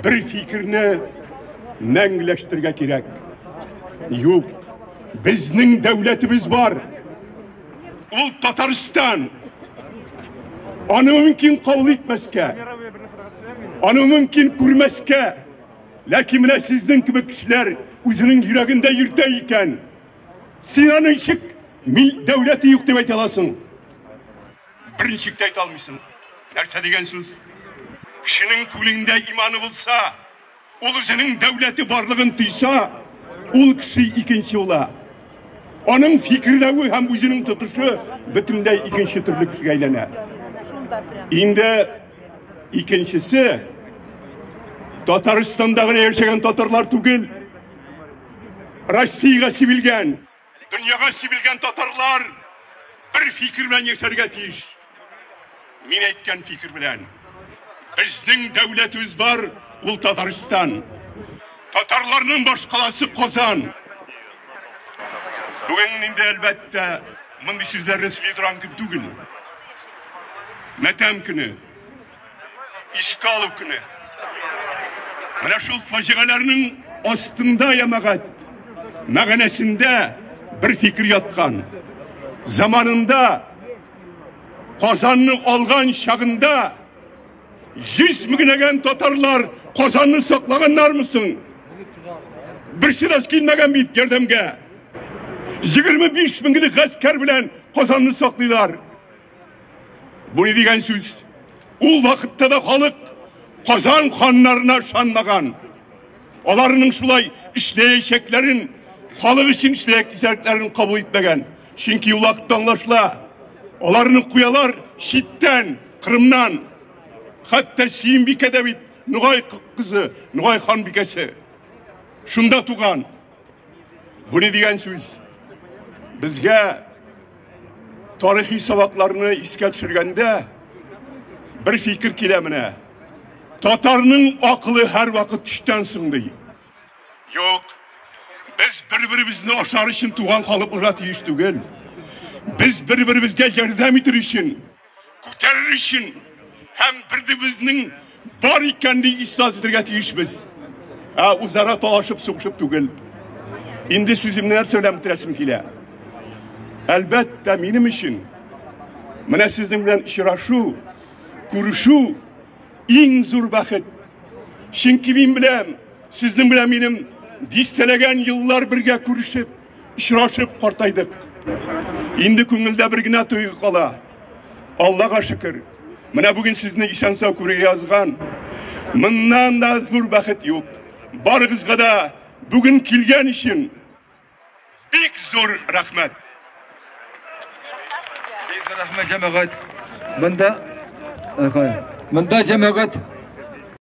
Бер фикерне мәңгеләштерергә кирәк. Юк, безнең дәүләтебез бар. Ул Татарстан. Аны мөмкин кабул итмәскә. Аны мөмкин күрмәскә. Ләкин менә сезнең кебек кешеләр үзенең йөрәгендә йөртә икән. Син аны ничек дәүләте юк дип әйтә аласың? Берничек тә әйтә алмыйсың. Нәрсә дигән сүз? Кешенең күңелендә иманы булса, ул үзенең дәүләте барлыгын тойса, ул кеше икенче була. Аның фикерләве һәм үзенең тотышы бөтенләй икенче төрле кешегә әйләнә. Инде икенчесе Татарстанда гына яшәгән татарлар түгел, Россиягә сибелгән, дөньяга сибелгән татарлар бер фикер белән яшәргә тиеш. Мин әйткән фикер белән. Безнең дәүләтебез бар, ул Татарстан. Татарларның башкаласы Казан. Бүген инде әлбәттә мондый сүзләрне сөйли торган көн түгел. Мәтәм көне. Искә алу көне. Менә шул фаҗигаләрнең астында ямәгать мәгънәсендә бер фикер яткан. Заманында Казанны алган чагында 100 меңләгән татарлар Казанны саклаганнармы соң? Берсе дә килмәгән бит ярдәмгә. 25 меңлек гаскәр белән Казанны саклыйлар. Бу ни дигән сүз? Ул вакытта да халык Казан ханнарына ышанмаган. Аларның шулай эшләячәкләрен, халык өчен эшләячәкләрен кабул итмәгән. Чөнки ул вакытта аңлашыла. Аларны куялар читтән, Кырымнан. Хәтта Сөембикә дә бит Ногай кызы, Ногай ханбикәсе. Шунда туган. Бу ни дигән сүз? Безгә тарихи сабакларны искә төшергәндә бер фикер килә менә. Татарның акылы һәрвакыт төштән соң ди. Юк. Без бер-беребезне ашар өчен туган халык булырга тиеш түгел. Без бер-беребезгә ярдәм итер өчен, күтәрер өчен һәм бер-беребезнең бар икәнлеген исбат итәргә тиешбез. Ә үзара талашып, сугышып түгел. Инде сүземне нәрсә белән бетерәсем килә? Әлбәттә, минем өчен менә сезнең белән очрашу, күрешү иң зур бәхет. Чөнки мин беләм, сезнең белән минем дистәләгән еллар бергә күрешеп, очрашып картайдык. Инде күңелдә бер генә тойгы кала. Аллага шөкер, менә бүген сезне исән-сау күрергә язган. Моннан да зур бәхет юк. Барыгызга да бүген килгән өчен бик зур рәхмәт. Бик зур рәхмәт, җәмәгать. Монда, монда җәмәгать.